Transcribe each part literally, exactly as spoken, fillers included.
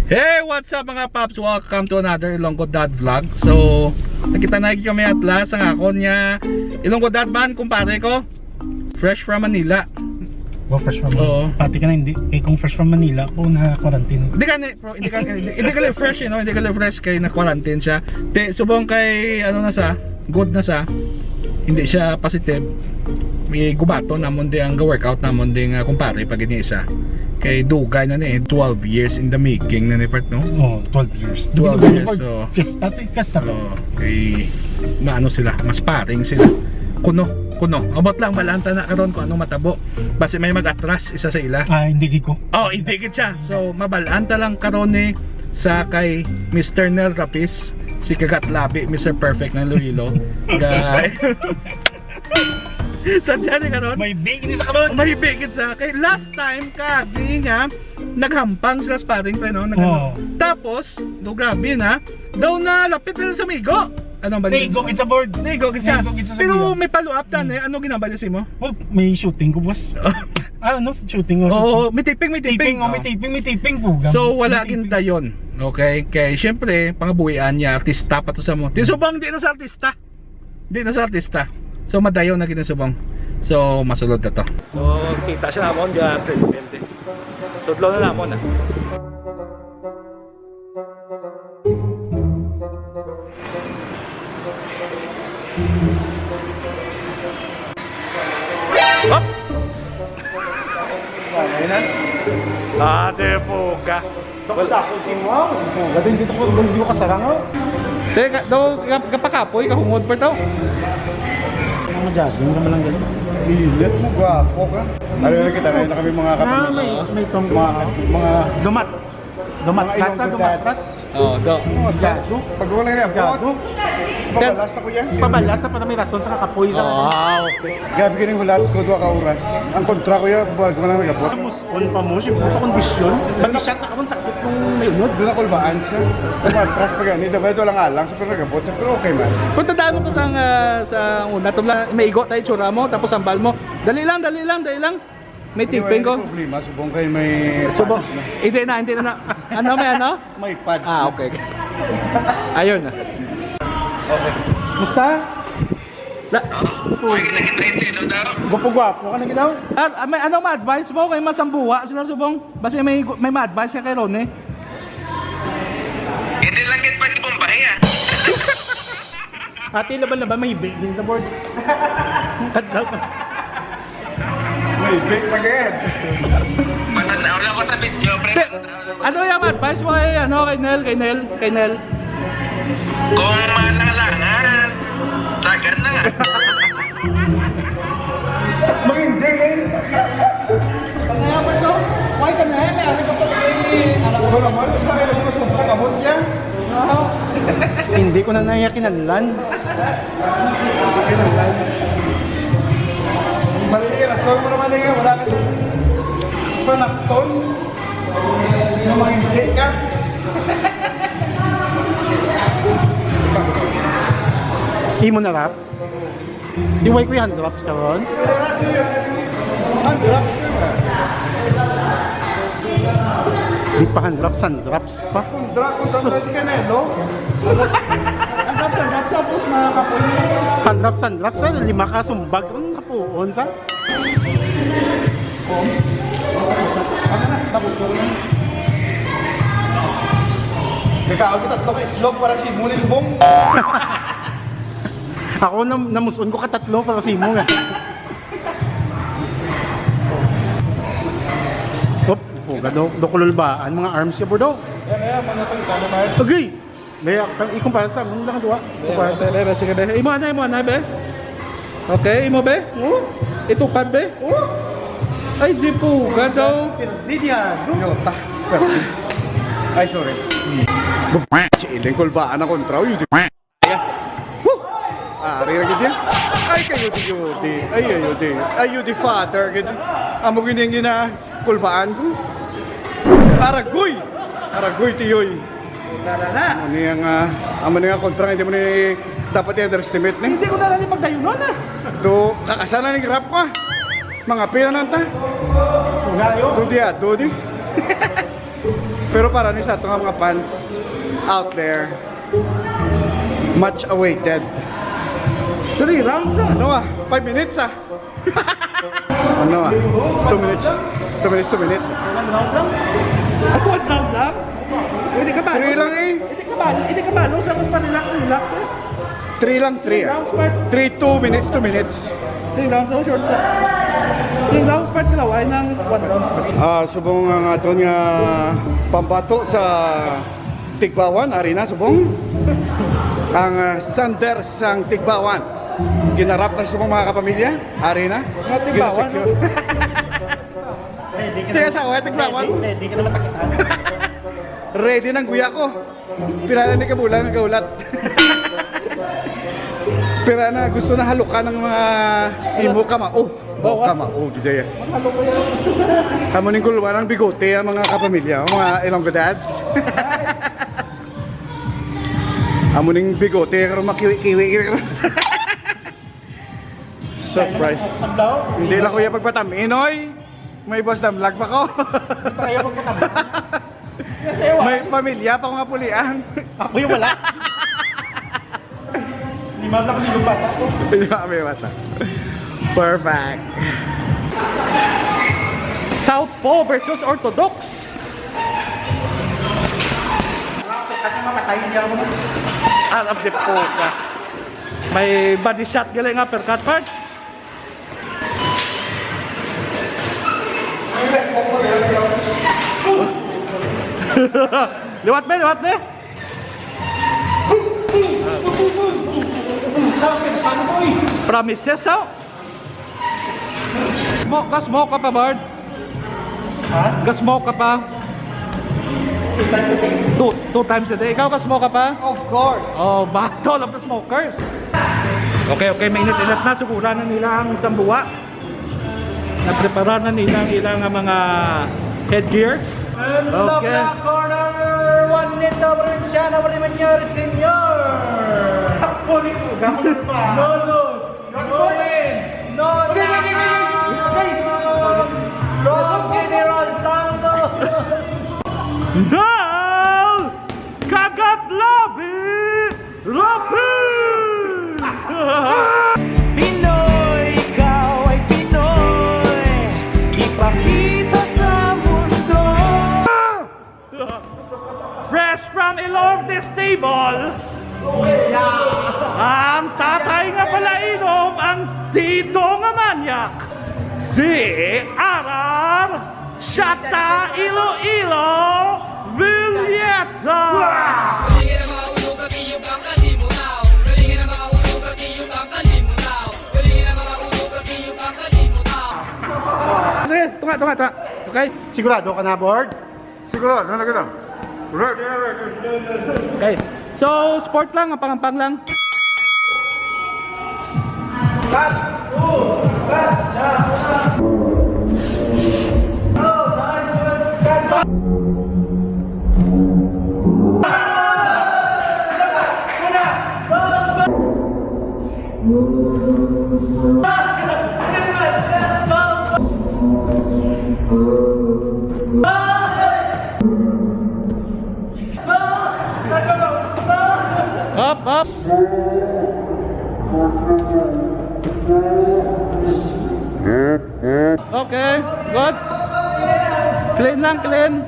Hey, what's up, mga paps? Welcome to another Ilonggo Dad vlog. So, nakita na kami at last ang akon nga Ilonggo Dad man, kumpare ko. Fresh from Manila. Well, fresh from Oo. Pati ka na hindi. Kay kung fresh from Manila, kung na-quarantine. Hindi ka ni, bro, hindi ka, hindi, hindi ka lang fresh, you know, hindi ka lang fresh kay na-quarantine siya. Te, subong kay, ano na sa, good na sa, hindi siya positive. May gubato namon di ang workout namon di nga kumpare pag ini isa. Kay dugay na ni, eh, twelve years in the making na ni, part, no? Oh, twelve years. Twelve Di ba, years, di ba, so- Fiesta to, fiesta to. Oh, kay maano sila, mas paring sila. Kuno, kuno. Abot lang, balanta na karon kung anong matabo. Basi may mag-atras isa sa ila. Ah, hindi ko. Oh, hindi gid siya. So, mabalanta lang karon ni sa kay Mister Nel Rapis, si Kagat Labi, Mister Perfect ng Iloilo. Ga- Sa dyan ni karon? May big ni sa karon. May bigit sa kay last time kagi nga naghampang sila sparring, pre, no? Nag- Oo. Tapos, do grabe na. Daw na lapit na sa migo. Ano ba? Naigo gid sa board. Naigo gid siya. Naigo gid sa Pero migo. May follow up ta, eh. Ano ginambal si mo? Well, may shooting ko, boss. Ah, ano? Shooting ko. Oo, may taping, may taping. Taping, oh, may taping, may taping po. So, wala May taping. Gindayon. Okay? Kay, syempre, pangabuhian niya, artista pa to sa mo. Tisubong di na sa artista. Di na sa artista. So, madayon na ginasubong. So, masulod na to. So, kita siya namon, ga treatment eh. Sudlo na namon ah. Hop! Ate, puga. Wala. Wow. Oh, dati hindi ko, hindi ko kasarang, oh. Teka, daw, gap-, gapakapoy, kahungod pa daw. Ang jogging naman lang ganun. Ilit mo, gwapo ka. Ano na kita, na kami mga Ah, kapatid. may, may tong Mga, mga, Dumat. Dumat. mga Lasa, ilong dumatras. Oh, do. Gago. pag wala na po. Gago. Mabalas na ko yan. Pabalas sa pa na may rason sa kakapoy sa Ah, okay. Gabi kining hulat ko, duha ka oras. Ang kontra ko yan, buwan ko lang nagabot. Tapos, on pa mo, siyempre, pa kondisyon. Pati shot na karon sakit nung may unod. Doon ako, kulbaan siya. Matras pa gani, dapat ito lang alang, sa pero nagabot siya, pero okay man. Punta tayo mo to sa, ah, sa una. Ito lang, may igo tayo, tsura mo, tapos sambal mo. Dali lang, dali lang, dali lang. May taping ko. Problema, subong kay may Subong. panis na. Hindi na, hindi na. na. Ano, may ano? May pads Ah, na. Okay. Ayun na. Okay. Musta? La- Gwapo-gwapo ka na ginaw. Ah, ah, may ano ma-advise mo kay masambuwa sila subong? Basta may may ma-advise ka kay Ronnie. Hindi lang gid pwede bombahe ah. Ate, laban-laban, may big din sa board. Kadlaw. May big again. Matanaw lang ko sa video, pre. Te, ano yung advice mo kay ano kay Nel, kay Nel, kay Nel? Kung malangalangan, tagan na nga. Magindi eh. Kaya pa to? Why ka na? May ano ka pa? Ano naman? Sa akin, mas masumpong abot yan. Hindi ko na naya kinanlan. Mali, rason mo naman eh. Wala ka sa panakton. Yung mga hindi ka. Imo na rap? Iway ko yung hand drops karon. Ang drops ka ba? Di pa hand drops, hand drops pa. Kung drop, kung drop Sus. na si Canelo. Ang gapsa, gapsa, boss, mga kapoy. Hand drops, hand drops, sa lima ka sumbag ron, napuon sa. Nagkaon ko tatlo ka itlog para si Muli Subong. Ako na namuson ko katatlo para sa imo nga. Op, oh, gado, do kululbaan mga arms ka, bro. Agay! May akang ikumpara sa mong lang duwa. Kumpara. Be, be, be, sige, be. Imo na, imo na, be. Okay, imo, be. Oh? Itupad, be. Oh? Ay, di po, gadaw. Di diya. Yota. Ay, sorry. Si Iling Kulbaan na kontra. Uy, di. Woo! Ari na gid yan. Ay, kayo di, yodi. Ay, ayo di. Ayo di, father, gid. Amo gini ang gina-, kulbaan ko. Aragoy! Aragoy, tiyoy. Ano yung, ah, amo na nga kontra, hindi mo ni dapat i-underestimate ni. Hindi ko na lang pagdayunon, ah. Do, kakasana ni rap ko, ah. Mga pila na ta. Do di, ah, do di. Pero para ni sa ato nga mga fans out there, much awaited. Three rounds na. Ano ah? Five minutes ah. Ano ah? Two minutes. Two minutes, two minutes. One round lang? Ako, one round lang? Hindi ka ba? Three lang eh. Hindi ka ba? Hindi ka ba? Sa mas pa-relax, relax eh. Three lang, three. Three rounds, part. Three, two minutes, two minutes. Three rounds, oh, short pa. Three rounds, part, kalaway ng one round. Ah, subong ang aton nga pambato sa Tigbawan, ari na, subong. Ang, ah, Sanders sang Tigbawan. Ginarap na subong, mga kapamilya, ari na. Mga Tigbawan, ginasecure. Ready ka Tiga na, sa, oh, Tigbawan. Ready, ready ka na masakitan. Ready ng guya ko. Pila na ni kabulan nga gahulat. Pila na gusto na halukan ng mga imo kamao. Oh, kamao, gid ya. Amo ning kulwa ng bigote ang mga kapamilya, mga Ilonggo dads. Amo ning bigote karon makiwi-kiwi. Surprise. Hindi lang ko ya pagpatamin, oy. May boss damlag pa ko. Hindi pa kayo magkatabi. May pamilya pa ko nga pulian. Ako yung wala. Hindi man lang yung bata ko. Hindi ba may bata? Perfect. Southpaw versus Orthodox. At mamatay niya ako. Out of the pool ka. May body shot gali nga uppercut part. Liwat, be, liwat, be. Promises, oh. Mo, gas mo ka pa, Bard? Ha? Gas mo ka pa? Two times a day. Two, two times a day. Ikaw, gas mo ka pa? Of course. Oh, battle of the smokers. Okay, okay, mainit-init na. Suguran na nila ang sambuwa. Nagprepara na nila ang ilang mga headgear. And the Okay. Black corner, Juanito Valenciano, Marimanyar Senior. Puli ko, gamit pa. No lose, no win, no knockout from General Santos. Dal Kagat Labi Rapis! Pinoy, ikaw ay Pinoy. Ipakita sa mundo. Fresh from Ilongte Stable, ang tatay nga palainom, ang tito nga manyak, si Arar Shata Iloilo Villeta. Sige, tunga, tunga, tunga. Okay? Sigurado ka na, Bard? Sigurado na kita. Right, right, right. Okay. So, sport lang, ampang-ampang lang. Up, up. Okay, good. Clean lang, clean.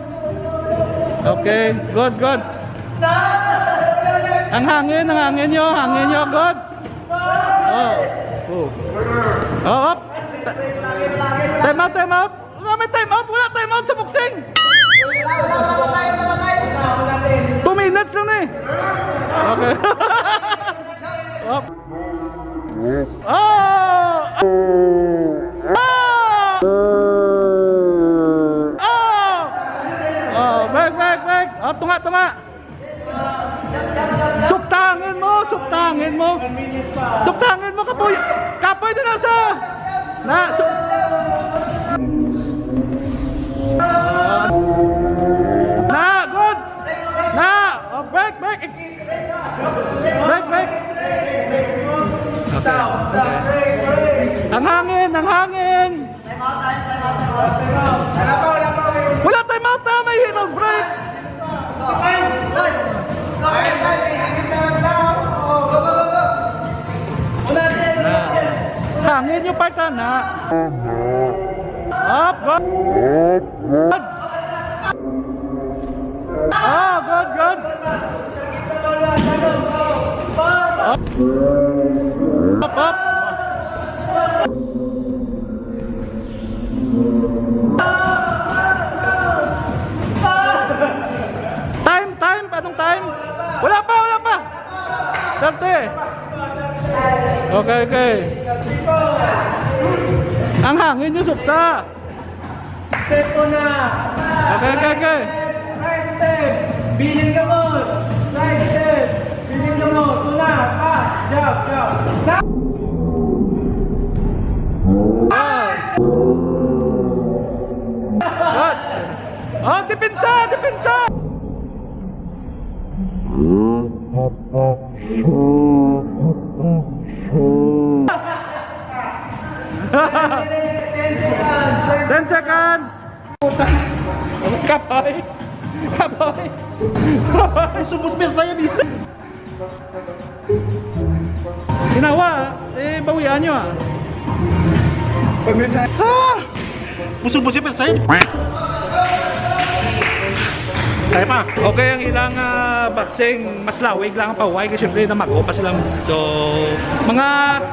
Okay, good, good. Ang hangin, ang hangin nyo, hangin nyo, good. Oh. Oh. Oh, up. Time out, time out. Wala may time out, wala time out sa boxing. Two minutes lang ni. Okay. Up. Oh! Ah! Ah! Oh, break, break, break. Oh, tunga, tunga. Suptangan mo, suptangan mo. Suptangan mo, kapoy. Kapoy din nasa. Na, su- Na, good. Na, oh, break, break. Break, break. Okay, okay. Ang hangin, ang hangin. Wala time out, ah. May hirang break. Inyo part na. Up, good. Good. Ah, good, good. Up, up. Time, time, anong time? Wala pa, wala pa. Thirty. Okay, okay. Ang hangin niyo, subta. Step ko na. Okay, okay, okay. Right step. Biling gamot. Right step. Biling gamot. Una. Pa. Jump, jump. Ah. Good. Oh, depensa, depensa. Ten seconds. Kapoy. Kapoy. Usubos pa sa yan, isa. Ginawa, eh, bawian nyo, ah. Ah! Busog-busog pa sa yan. Kaya pa. Okay, ang ilang, ah, boxing, mas lawig lang ang pahuway kasi syempre namago pa sila. So, mga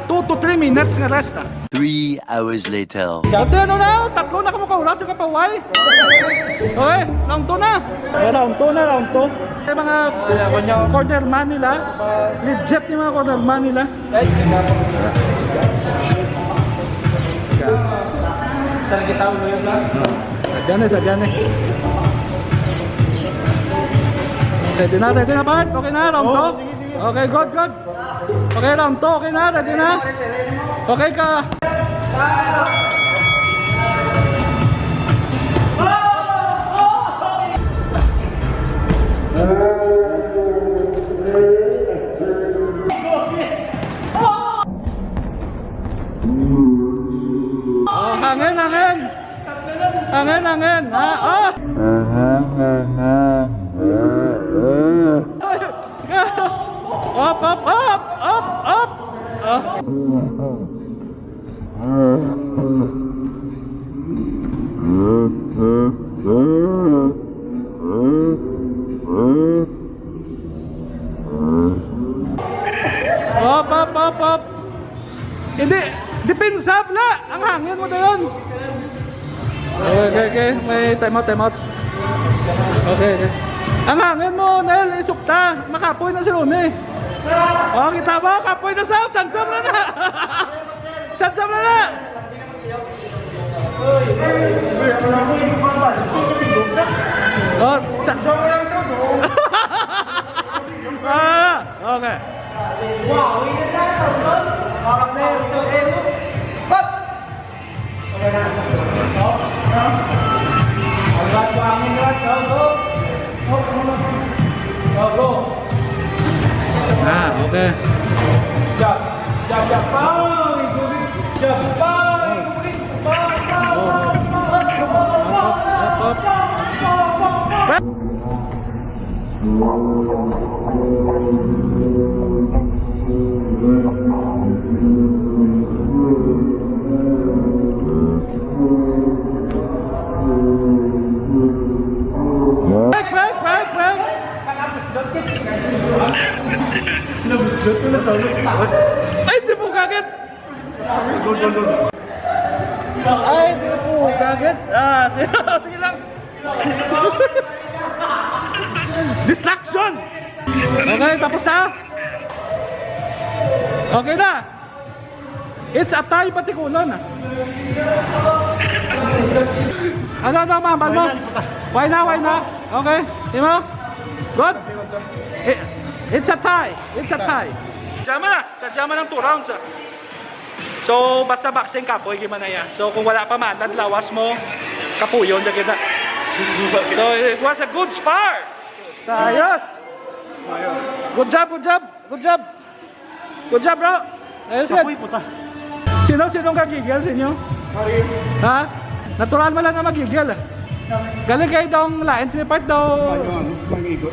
two to three minutes nga rest, ah. Three hours later. Ate, ano na? Tatlo na kamo ka oras sa kapahuway? Okay, round two na. Eh, round two na, round two. Yung mga corner man nila, legit yung mga corner man nila. Sa gitawag mo yung vlog? Sa dyan eh, sa dyan eh. Ready na, ready na, Bart? Okay na, round two? Okay, good, good. Okay, round two. Okay na, ready na? Okay ka? Oh, hangin, hangin. Hangin, hangin. Ha? Oh! Up, up, up, up, up. Ah. Up, up, up, up. Hindi, depensa, bla. Ang hangin mo dayon. Okay, okay, okay. May time out, time out. Okay, okay. Ang hangin mo, Nel, isukta. Makapoy na si Ronnie. Oh, kita mo? Kapoy na sa out. Sansam na na. Sansam na na. Oh, sa- Ah, okay. Ah, okay. Jab, jab, jab, pow! Jab, pow! Pow, pow, pow, pow, pow, pow, pow, pow, pow, pow, pow, pow, pow. Break, break, break, break! Ay, di po kagat! Ay, di po kagat! Ah, sige lang! Distraction! Okay, tapos na? Okay na! It's a tie, pati kuno na. Ano, ano, ma'am? Ano? Why na, why na? Okay, di ba? Good. I- It's a tie. It's a tie. Jama, sa jama ng two rounds, ah. So, basta boxing, kapoy, gimana ya. So, kung wala pa man, lawas mo, kapuyon na kita. So, it was a good spar. Ayos. Good job, good job, good job. Good job, bro. Ayos yan. Kapoy, puta. Sino, sino ang kagigil sa inyo? Ha? Natural mo lang na magigil, eh. Galing kayo daw ang lain sa part daw. Mayo, ano, mayo igo.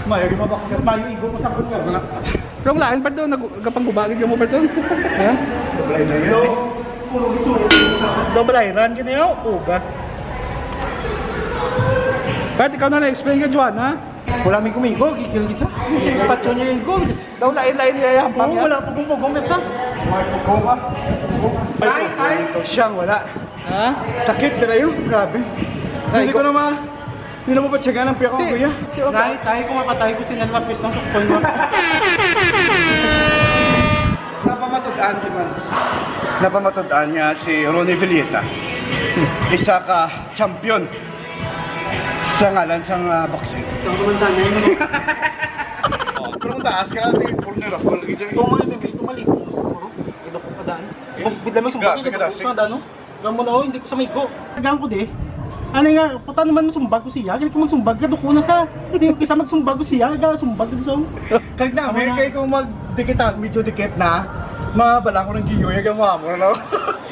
Mayo, di mabaksa. Mayo igo, masabot ka. Wala. Pero ang lain part daw, nag-, nagapangguba gid mo part daw. Ha? Double eye na yun. Double eye run, gini, oh, uga. Part, ikaw na lang, explain ka, Juan, ha? Wala may kumigo, gigil gid sa. Patso niya yung goal. Daw lain-lain niya yung hampang Oo, niya. Wala pa kung pagong sa. Ay, ay. Ito siyang wala. Ha? Sakit na yun, grabe. Ay, Hindi ko ko- na ma... Hindi na mo patsagan ang piyakang Ti-, kuya. si Oka- Nay, tayo kung mapatay ko, sinanlapis ng sukpon mo. Napamatud-an, di man. Napamatud-an niya si Ronnie Villeta. Isa ka champion sa ngalan sang, ah, boxing. Sa kaman sana yun. Pero kung taas ka, di, vulnerable ka dyan. Kung mga M M A, kung maligo, ito ko pa daan. Bigla may sumbang Grabe yung ka, gabi ko sa daan, no? Gamo na, oh, hindi ko sa migo. Tagaan ko di. Ano nga, puta naman, masumbag ko siya. Galing ko magsumbag, kaduko na sa. Hindi ko kisa magsumbag ko siya, ga sumbag ko sa. Kag na, Amo may na. Kay kung magdikit, ah, medyo dikit na, mabala ko ng giyoy, kag mamo na.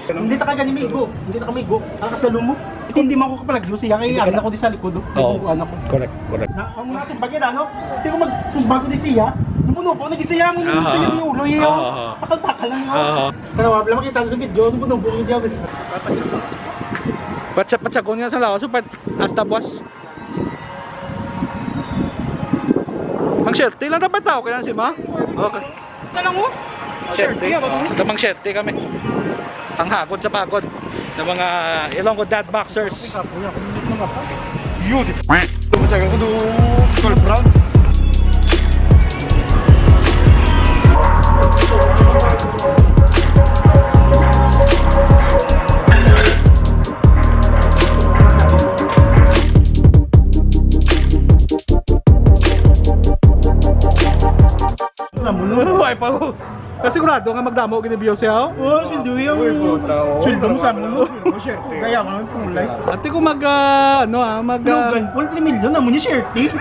Hindi ta ka gani migo. Hindi ta ka migo. Ang kasalo mo. Hindi mo ako kapalagyo siya, kay Hindi ka ano na- ako di sa likod, oh. Oo. Ano ako. Correct, correct. Na, ang mga sumbag yan, ano? Hindi ko magsumbag ko di siya. Nubo-nubo na gid siya, ang Aha. Siya yung ulo, yun. Aha. Pakal-pakal lang, oh. Aha. Pero wala makita sa video, nubo-nubo yung diyan. Patsa-patsagon nga sa lawas, so, pat-, hasta buwas. Ang shirty lang dapat tao, kaya si ma? Okay. Ito lang, oh. Shirty. Shirty, oh. Ito mang shirty kami. Ang hagod sa pagod ng mga Ilonggo Dad Boxers. Yun. Ito mo siya, kuno, Skull Brown. Wala mo, no? Wala pa. Kasigurado nga magdamo gini views siya, oh. Oh, sweldo yung Uy, puta, oh. Sweldo mo sa mo, no? Sweldo mo, swerte. Kaya mo, kulay. Ate ko mag, ah, ano, ah, mag, ah, Logan Paul, three million, amo ni Shirty.